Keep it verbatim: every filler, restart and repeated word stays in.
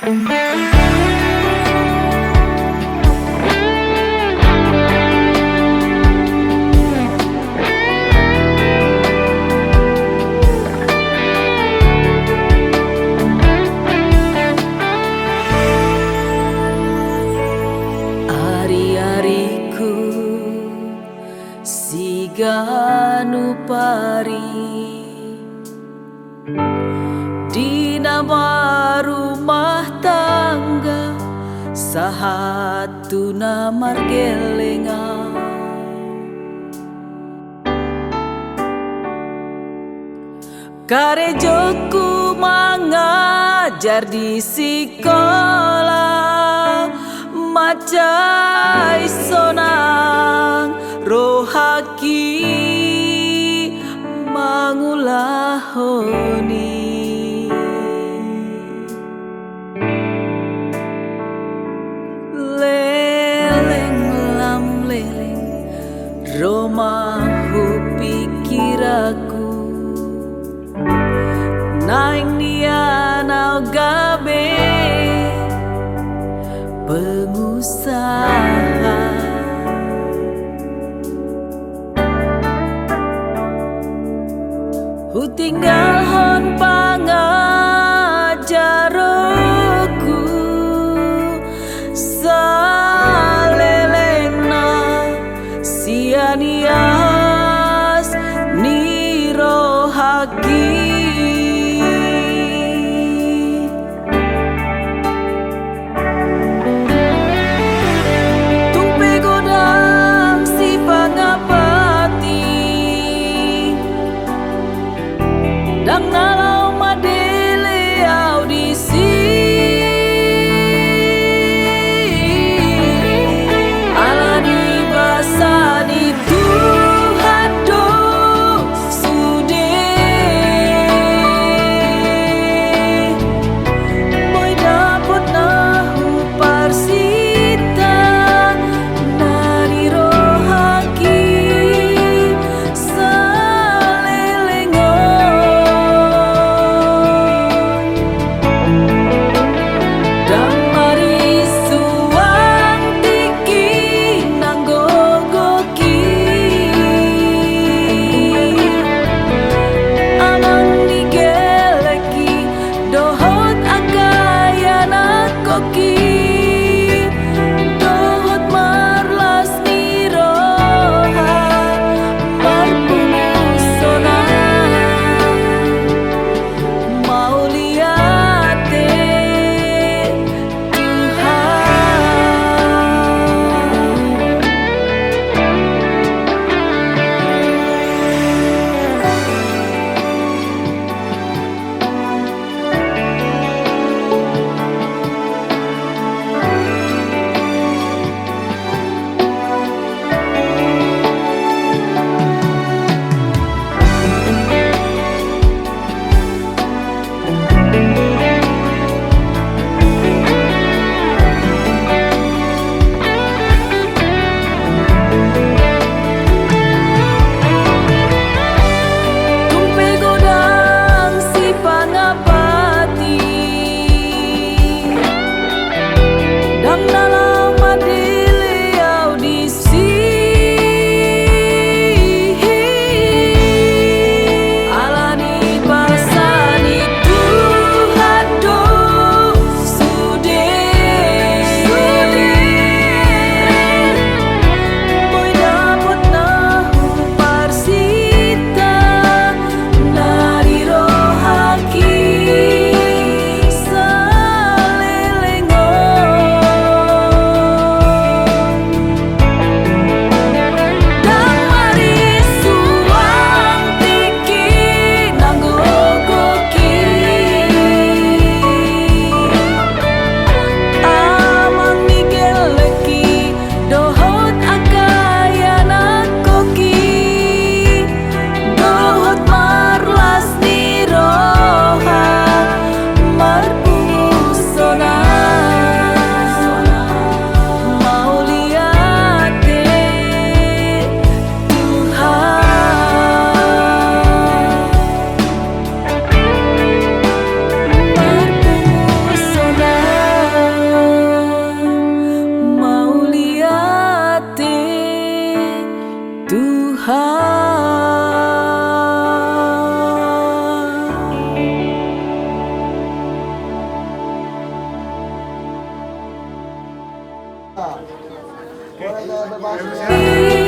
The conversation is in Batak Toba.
Ari-ariku siganup ari di na marrumah tangga sahat tu na margelleng au. Karejoku mangajar di sikola, mansai sonang rohangki mangulahon i. Leleng lam leleng ro ma hu pingkiranku, naeng nian au gabe pengusaha. Hutinggalhon pangajaronku salelengna sian ias ni rohangki. Tung pe godang sipangapati, ndang na laho madele au disi. Ala ni basa ni Tuhan do sude boi dapot na huparsinta na di rohangki saleleng on. Ndang marisuang tingki nang gogo amang ni gellengki dohot angka ianakhonki dohot marlas ni roha marpungu sonang. Mauliate Tuhan. Ora da, da,